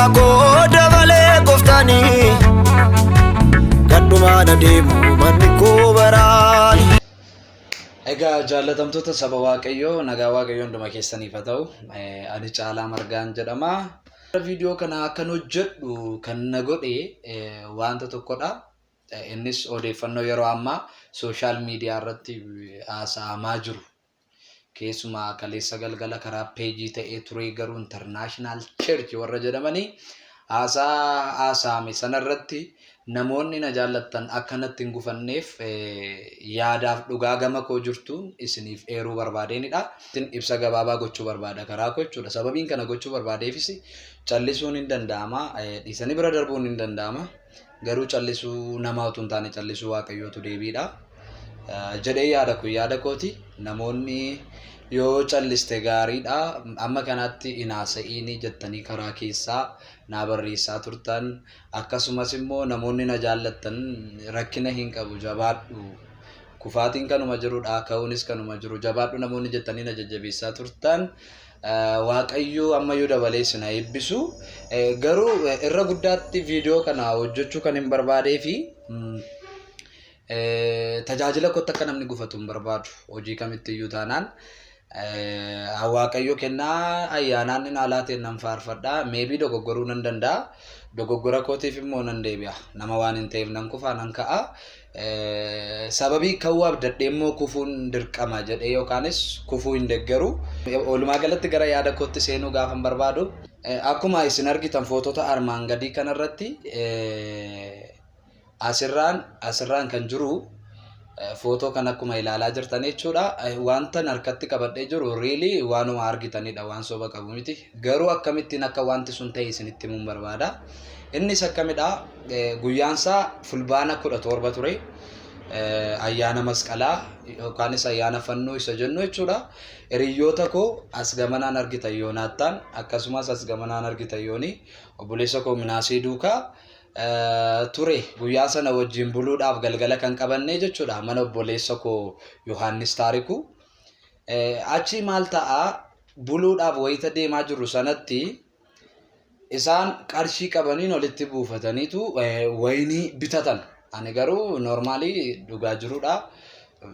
Sadarkaa koo dabalee gooftaanii gadhumaan adeemu manni koo baraani. Egaa jaallatamtoota saba Waaqayyoo, nagaa Waaqayyoo hunduma keessaniif haa ta'u. Ani Caalaa Margaan jedhama. Viidiyoo kana akkan hojjedhu kan na godhe wanta tokkodha. Innis odeeffannoo yeroo ammaa sooshaal miidiyaa irratti haasa'amaa jiru. Keessumaa kaleessa galgala karaa peejii ta'ee turee garuu International Church warra jedhamanii haasaa haasa'ame sanarratti namoonni na jaallattan akka natti hin gufanneef yaadaaf dhugaa gama koo jirtuun isiniif eeruu barbaadeenidha. Ibsa gabaabaa gochuu barbaada karaa koo jechuudha. Sababiin kana gochuu barbaadeefis callisuun hin danda'ama. Dhiisanii bira darbuun hin danda'ama. Garuu callisuu namaa utuu hin taane callisuu Waaqayyootu deebiidha. Jedhee yaada kun yaada kooti. Namoonni yoo calliste gaariidha. Amma kanaatti hin haasa'iini jettanii karaa keessaa naa barreessaa turtan. Akkasumas immoo namoonni na jaallattan rakkina hin qabu jabaadhu. Kufaatiin kanuma jirudha, ka'uunis kanuma jiru. Jabaadhu namoonni jettanii na jajjabeessaa turtan. Waaqayyo ammayyuu dabalee isin haa eebbisu. Garuu irra guddaatti viidiyoo kana hojjechuu kan hin barbaadee fi tajaajila kootti akka namni gufatu hin barbaadu. Hojii kamitti iyyuu taanaan. Waaqayyo kennaa ayyaanaan inni naa laateen nan faarfadha. Meebii dogoggoruu nan danda'a. Dogoggora kootiif immoo nan deebi'a. Nama waan hin ta'eef nan kufa nan ka'a. Sababii ka'uu abdadhee immoo kufuun dirqama jedhee yookaanis kufuu hin deggeru. Walumaa galatti gara yaada kootti seenuu gaafan barbaadu. Akkuma isin argitan footota armaan gadii kanarratti asirraan asirraan kan jiru footoo kan akkuma ilaalaa jirtan jechuudha. Wantan harkatti qabadhee jiru riilii waanuma argitanidha waan soba qabu miti. Garuu akkamittiin akka wanti sun ta'e isinitti himuun barbaada. Innis akkamidha? Guyyaansaa Fulbaana 17 ture. Ayyaana masqalaa yookaanis ayyaana fannoo isa jennu jechuudha. Hiriyoota koo as gamanaan argitan Yoonaattaan akkasumas as gamanaan argitan Yoonii obboleessa koo Minaasee duukaa ture guyyaa sana wajjin buluudhaaf galgala kan qabannee jechuudha mana obboleessa koo Yohaannis Taarikuu. Achi maal ta'a buluudhaaf wayita deemaa jirru sanatti isaan qarshii qabaniin walitti buufataniitu wayinii bitatan. Ani garuu noormaalii dhugaa jirudha.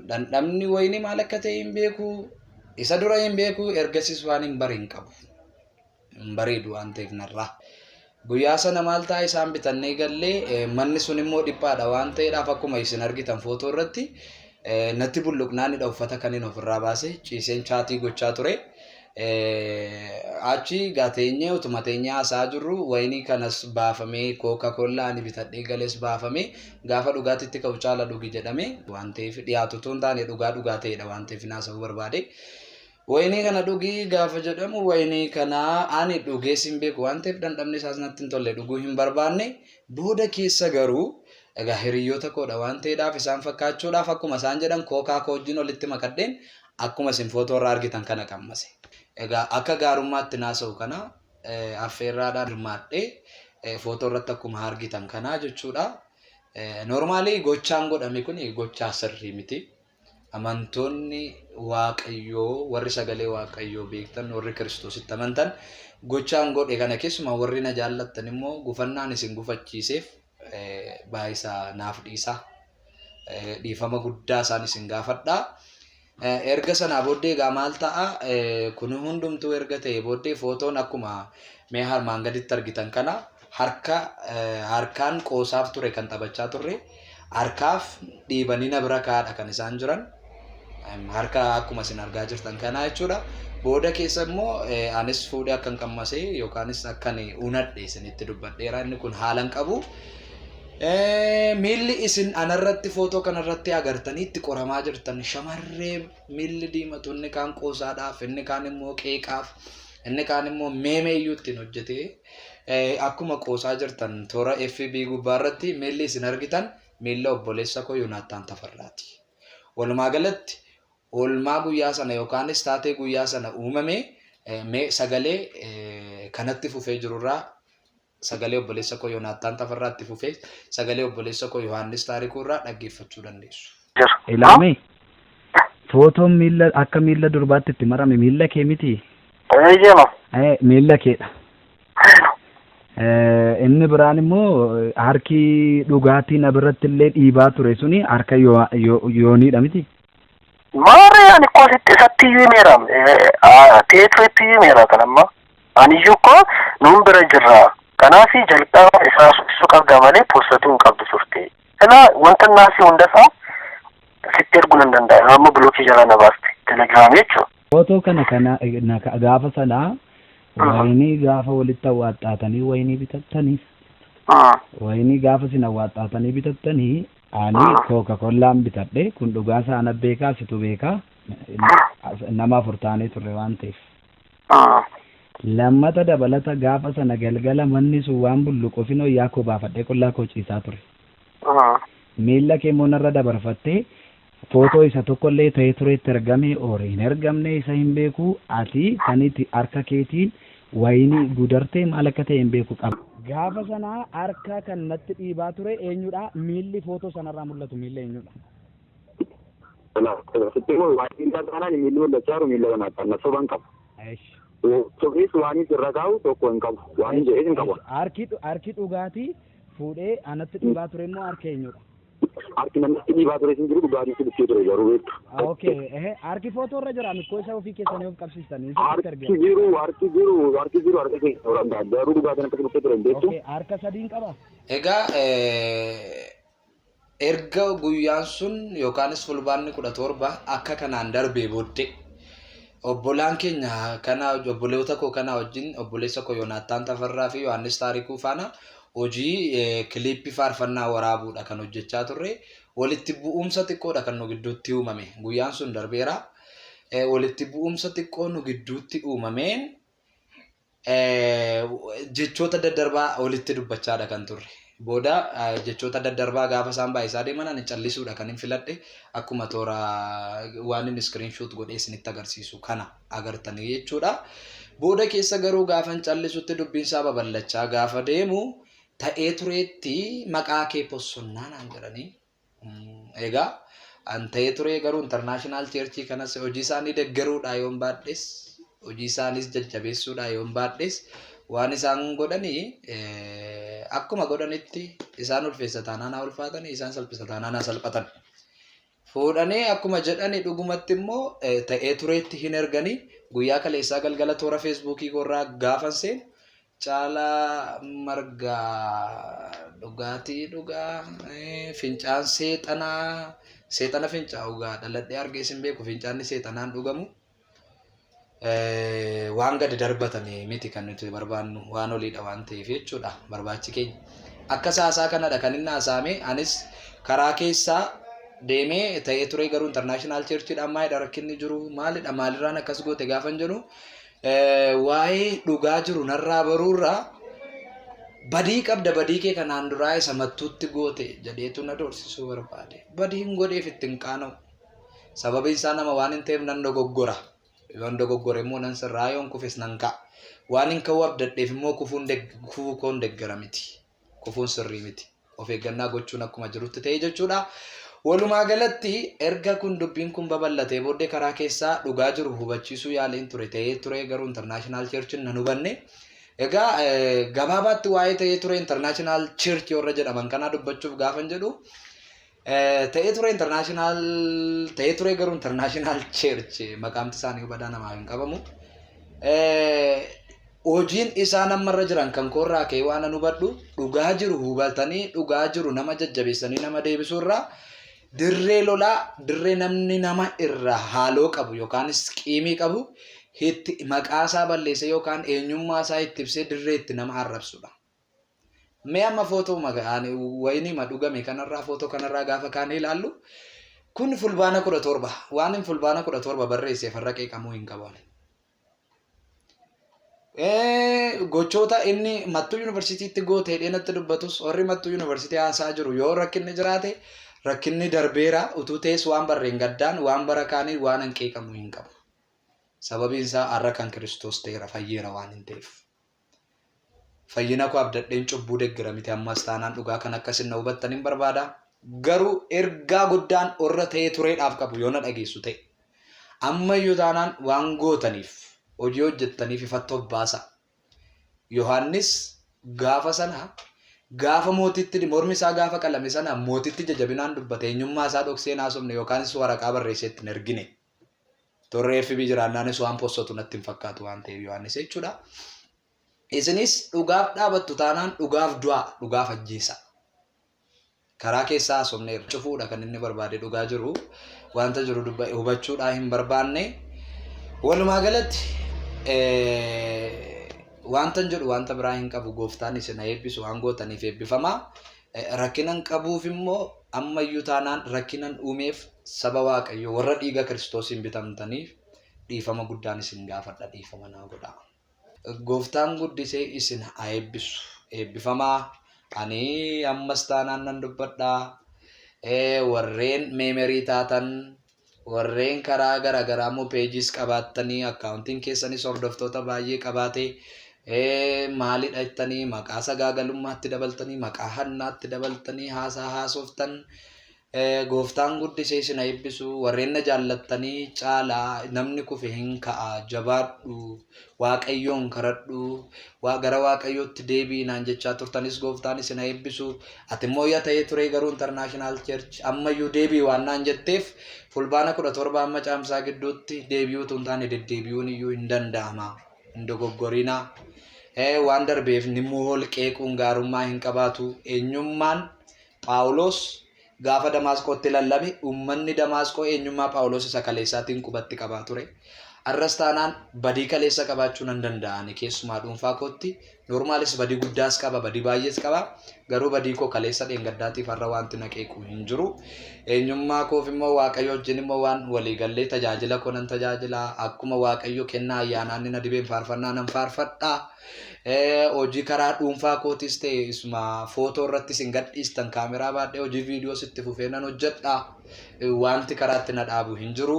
Dhandhamni wayinii maal akka ta'e hin beeku. Isa dura hin beeku ergasiis waan hin bare hin qabu. Hin bareedu waan ta'eef narraa. Guyyaa sana maal ta'a isaan bitannee gallee manni sun immoo dhiphaadha waan ta'eedhaaf akkuma isin argitan footoo irratti natti bulluqnaanidha uffata kanin ofirraa baase ciiseen chaatii gochaa ture. Achi gaa teenyee utuma teenyee haasa'aa jirru wayinii kanas baafamee kooka kollaa ani bitadhee gales baafamee gaafa dhugaatitti ka'u caala dhugi jedhame waan ta'eef dhiyaatu utuu hin taane dhugaa dhugaa ta'edha waan ta'eef haasa'uu barbaade. Wayinii kana dhugi gaafa jedhamu wayinii kana ani dhugees hin beeku waan ta'eef dhandhamni isaas natti hin tolle dhuguu hin barbaanne booda keessa garuu egaa hiriyoota koodha waan ta'eedhaaf isaan fakkaachuudhaaf akkuma isaan jedhan kookaa koo wajjin walitti makadheen akkuma isin footoo irraa argitan kana qammase. Egaa akka gaarummaatti naasa'u kana affeerraadhaan hirmaadhee footoo irratti akkuma argitan kanaa jechuudha. Noormaalii gochaan godhame kun gochaa sirrii miti. Amantoonni Waaqayyoo warri sagalee Waaqayyoo beektan warri Kiristoositti amantan gochaan godhe kana keessumaa warri na jaallattan immoo gufannaan isin gufachiiseef baay'isaa naaf dhiisaa. Dhiifama guddaa isaan isin gaafadha. Erga sanaa booddee egaa maal ta'a? Kun hundumtuu erga ta'e booddee footoon akkuma mee harmaan gaditti argitan kana harka harkaan qoosaaf ture kan taphachaa turre harkaaf dhiibanii na bira kaa'adha kan isaan jiran. Harka akkuma isin argaa jirtan kanaa jechuudha. Booda keessa immoo anis fuudhee akkan qammasee yookaanis akkan unadhe isinitti dubbadheera. Inni kun haala hin qabu. Miilli isin anarratti footoo kanarratti agartanii itti qoramaa jirtan shamarree miilli diimatu inni kaan qoosaadhaaf inni kaan immoo qeeqaaf inni kaan immoo meemee iyyuu ittiin hojjetee akkuma qoosaa jirtan toora FB gubbaarratti miilli isin argitan miilla obboleessa koo Yoonaattaan Tafarraati. Walumaa galatti oolmaa guyyaa sana yookaanis taatee guyyaa sana uumame mee sagalee kanatti fufee jirurraa sagalee obboleessa koo Yoonaattaan Tafarraa itti fufee sagalee obboleessa koo Yohaannis Taarikuu irraa dhaggeeffachuu dandeessu. Ilaami. Footoon miilla akka miilla durbaatti itti marame miilla kee miti. Eeyyema. Miilla keedha. Inni biraan immoo harki dhugaatii na biratti illee dhiibaa ture suni harka Yooniidha miti. Maarree, ani koo sitti isatti iyyuu himeera. Ta'ee turetti iyyuu himeera kan amma. Ani iyyuu koo nuun bira jirra. Kanaaf jalqaba isaa suuqisuu qabda malee postatuu hin qabdu turte. Kana wanta naasii hundasaa sitti erguu nan danda'a. Amma block jalaa na baaste. Telegiraamii jechuudha. Footoo kana gaafa sanaa wayinii gaafa walitti awwaaxxaatanii wayinii bitattanii, wayinii gaafa isin awwaaxxaatanii bitattanii, ani Coca Colaan bitadhe. Kun dhugaa isaa ana beekaa, situ beekaa, nama 4 taanee turre waan ta'eef. Lammata dabalata gaafa sana galgala manni sun waan bulluqoofin wayyaa koo baafadhee qullaa koo ciisaa ture. Miilla kee immoo narra dabarfattee footoo isa tokkollee ta'ee turetti ergame or hin ergamne isa hin beeku, ati kan itti harka keetiin wayinii gudartee maal akka ta'e hin beeku qaba. Gaafa sanaa harka kan natti dhiibaa ture eenyudha? Miilli footoo sanarraa mul'atu miilla eenyudha? Sitti immoo waa'ee miilla kanaan miilli mul'achaa jiru miilla kanaatti na soban qaba. Sobnis waan irra kaa'u tokko hin qabu. Waan hin jedhes hin qabu. Harki dhugaatii fuudhee anatti dhiibaa ture immoo harka eenyudha? Harki namatti dhiibaa ture hin jiru, dhugaatii si dhuftee ture garuu beektu. Okay, harki footoo irra jira mikkoo isa ofii keessanii of qabsiistanii isa Harki jiru, harki jiru, harki jiru, harka keessa garuu dhugaatiin akkasii dhuftee ture hin beektu. Okay, harka sadiin qaba. Egaa erga guyyaan sun yookaanis Fulbaanni 17 akka kanaan darbee booddee obbolaan keenya kana, obboloota koo kana wajjin, obboleessa koo Yoonaattaan Tafarraa fi Yohaannis Taarikuu faana hojii clip faarfannaa waraabuudha kan hojjechaa turre. Walitti bu'umsa xiqqoodha kan nu gidduutti uumame. Guyyaan sun darbeera. Walitti bu'umsa xiqqoo nu gidduutti uumameen jechoota daddarbaa walitti dubbachaadha kan turre. Booda jechoota daddarbaa gaafa isaan baay'isaa deeman ani callisuudha kan hin filadhe, akkuma toora waan inni screenshot godhee isinitti agarsiisu kana agartanii jechuudha. Booda keessa garuu gaafa hin callisutti dubbiin isaa babal'achaa gaafa deemu ta'ee tureetti maqaa kee possonnaa naan jedhanii. Egaa an ta'ee ture garuu International Church kanas hojii isaanii deeggaruudhaa yoon baadhes, hojii isaaniis jajjabeessuudhaa yoon baadhes, waan isaan godhanii akkuma godhanitti isaan ulfeessa taanaan haa ulfaatanii, isaan salphisa taanaan haa salphatan. Fuudhanii akkuma jedhani dhugumatti immoo ta'ee tureetti hin erganii guyyaa kaleessaa galgala toora Feesbuukii koorraa gaafan seen Caalaa Margaa dhugaatii dhugaa, fincaan seexanaa, seexana fincaa'u gaa dhaladhee argee sin beeku, fincaanni seexanaan dhugamu. Waan gadi darbatame miti kan nuti barbaannu, waan oliidha waan ta'eef jechuudha barbaachi keenya. Akka saasaa kanadha kan inni haasa'ame. Anis karaa keessaa deemee ta'ee ture garuu International Churchiidhaan maalidha rakkinni jiru, maalidha, maalirraan akkas goote gaafan jedhu, waa'ee dhugaa jiru narraa baruurraa badii qabda, badii kee kanaan duraa isa Mattuutti goote jedheetu na doorsisuu barbaade. Badiin godheef ittiin qaana'u. Sababiin isaa nama waan hin ta'eef nan dogoggora. Yoon dogoggore immoo nan sirraa, yoon kufes nan ka'a. Waan hin ka'uu abdadheef immoo kufuun kufuu koon deggara miti. Kufuun sirrii miti. Of eeggannaa gochuun akkuma jirutti ta'e jechuudha. Walumaa galatti erga kun dubbiin kun babal'atee booddee karaa keessaa dhugaa jiru hubachiisuu yaaliin ture ta'ee ture garuu International Church nan hubanne. Egaa gabaabaatti waa'ee ta'ee ture International Church warra jedhaman kanaa dubbachuuf gaafan jedhu, ta'ee ture International, ta'ee ture garuu International Church maqaamti isaanii badaa namaa hin qabamu. Hojiin isaan ammarra jiran kan koorraa ka'ee waan an hubadhu, dhugaa jiru hubatanii dhugaa jiru nama jajjabeessanii nama deebisuu irraa dirree lolaa, dirree namni nama irraa haaloo qabu yookaanis qiimii qabu itti maqaa isaa balleessee yookaan eenyummaa isaa itti ibsee dirree itti nama arrabsudha. Mee amma footoo wayinii ma dhugame kanarraa, footoo kanarraa gaafa kaanee ilaallu, kun Fulbaana 17 waan hin Fulbaana 17 barreesseef har'a qeeqamuu hin qabu. Gochoota inni Mattuu Yuunivarsiitiitti goote hidhee natti dubbatus, warri Mattuu Yuunivarsiitii haasaa jiru yoo rakkinni jiraate rakkinni darbeera utuu ta'es, waan barreen gaddaan waan bara kaanii waan hin qeeqamu hin qabu. Sababiin isaa har'a kan Kiristoos ta'eera, fayyeera waan hin ta'eef. Fayyina koo abdadheen cubbuu deggera miti ammas taanaan, dhugaa kan akkasin na hubattan hin barbaada. Garuu ergaa guddaan warra ta'ee tureedhaaf qabu yoo na dhageessu ta'e, ammayyuu taanaan waan gootaniif hojii hojjettaniif ifatti of baasa. Yohaannis Gaafa sana gaafa mootitti mormi isaa gaafa qalame sana mootitti jajjabinaan dubbate eenyummaa isaa dhoksee naasofne yookaanis waraqaa barreessee ittiin ergine. Torree FB jiraannaanis waan postotu natti hin fakkaatu waan ta'eef Yohaannis jechuudha. Isinis dhugaaf dhaabattu taanaan dhugaaf du'aa dhugaaf ajjeesa. Karaa keessaa haasofneerra. Cufuudha kan inni barbaade dhugaa jiru wanta jiru hubachuudhaa hin barbaanne. Walumaa galatti wanta jedhu wanta biraa hin qabu gooftaan isin haa eebbisu waan gootaniif eebbifamaa. Rakkinan qabuuf immoo ammayyuu taanaan rakkinan uumeef saba Waaqayyoo warra dhiiga Kiristoosiin bitamtaniif dhiifama guddaan isin gaafadha dhiifama naa godhaa. Gooftaan guddisee isin haa eebbisu. Eebbifamaa ani ammas taanaan nan dubbadhaa. Warreen meemerii taatan warreen karaa garaagaraa immoo peejiis qabaattanii akkaawuntiin keessanis hordoftoota baay'ee qabaate maalidha jettanii maqaa sagaagalummaatti dabaltanii maqaa hannaatti dabaltanii haasaa haasoftan gooftaan guddisee isin haa eebbisu warreen na jaallattanii caalaa namni kufe hin ka'a jabaadhu waaqayyoon karadhu gara waaqayyootti deebi'i naan jechaa turtanis gooftaan isin haa eebbisu ati immoo yaa ta'ee ture garuu international church ammayyuu deebi'i waan naan jetteef fulbaana 17 amma caamsaa gidduutti deebi'uutu hin taane deddeebi'uun iyyuu hin danda'ama hin dogoggorinaa. Waan darbeef nimmoo holqeequun gaarummaa hin qabaatu eenyummaan Phaawulos gaafa Damaasqootti lallabe uummanni Damaasqoo eenyummaa Phaawulos isa kaleessaatiin qubatti qabaa ture. Arras taanaan badii kaleessa qabaachuu nan danda'ani keessumaa dhuunfaa kootti normaalis badii guddaas qaba badii baay'ees qaba garuu badii koo kaleessa dheengaddaatiif har'a wanti na qeequ hin jiru. Eenyummaa koof immoo Waaqayyo wajjin immoo waan waliigallee tajaajila koo nan tajaajila akkuma Waaqayyo kennaa ayyaanaa inni na dibeen faarfannaa nan faarfadha. Hojii karaa dhuunfaa kootis ta'e isuma footoo irratti isin gadhiistan kaameraa baadhee hojii viidiyoos itti fufee nan hojjedha. Wanti karaatti na dhaabu hin jiru.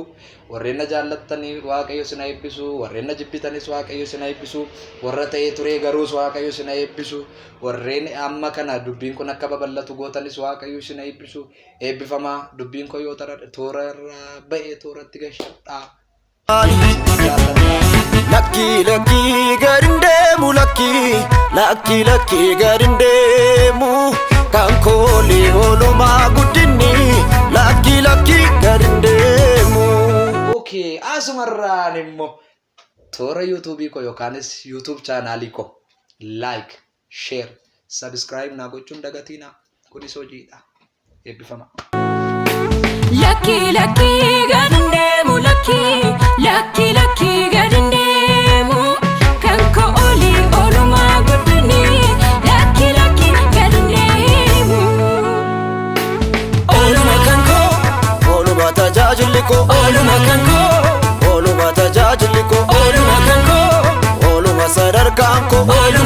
Warreen na jaallattanii Waaqayyo isin haa eebbisu. Warreen na jibbitanis Waaqayyo isin haa eebbisu. Warra ta'ee ture garuus Waaqayyo isin haa eebbisu. Warreen amma kana dubbiin kun akka babal'atu gootanis Waaqayyo isin haa eebbisu. Eebbifamaa dubbiin koo yoo toora irraa ba'e tooratti gashadhaa. Lakkii lakkii gadi hin deemu lakkii lakkii lakkii gadi hin deemu kan koolee oolumaa guddinni lakkii lakkii gadi hin deemu. Okay, asumarraan immoo toora yuutuubii koo yookaanis YouTube chaanaalii koo like, share, subscribe naa gochuun dagatiinaa. Kunis hojiidha. Eebbifama. Lakkii lakkii gadi hin deemu lakkii lakkii lakkii gadi hin deemu kan koo olii oolumaa guddinni lakkii lakkii gadi hin deemu. Ooluma kan koo ooluma tajaajilli koo ooluma kan koo ooluma tajaajilli koo ooluma kan koo ooluma sadarkaan koo ooluma.